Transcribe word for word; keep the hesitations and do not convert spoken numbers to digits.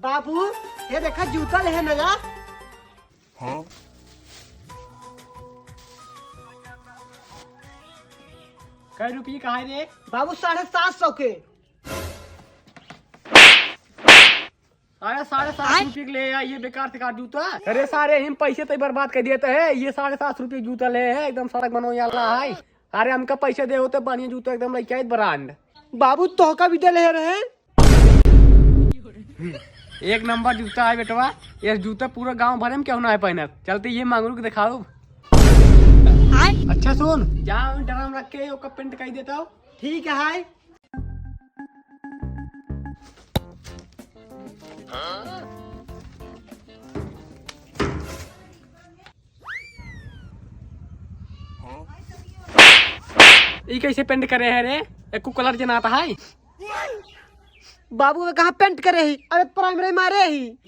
बाबू, हे देखा जूता लेहे नया। कै रुपये का है रे? बाबू, साढ़े सात सौ के। अरे, साढ़े सात रुपये के ले आइ, ये बेकार से का जूता। अरे सारे, हम पैसे तो बर्बाद कर दिए तो है, ये साढ़े सात रुपये के जूता ले है, एकदम सड़क बनवे वाला है। अरे, हमका पैसे दे होते, बढ़िया जूता एकदम लेके आए, brand। बाबू, तोहका भी दे ले रहे। एक नंबर जूता है बेटवा, ये जूता पूरा गांव भरे में केहू ना है पहनत। चलते ये मंगरू के दिखाओ। अच्छा सुन, जा ड्रम रख के ओकर paint कर देता हो। ठीक है। ई कैसे paint करे है रे? एको colour जनाता है। बाबू, वे कहाँ paint करे ही? अरे, primer मारे ही।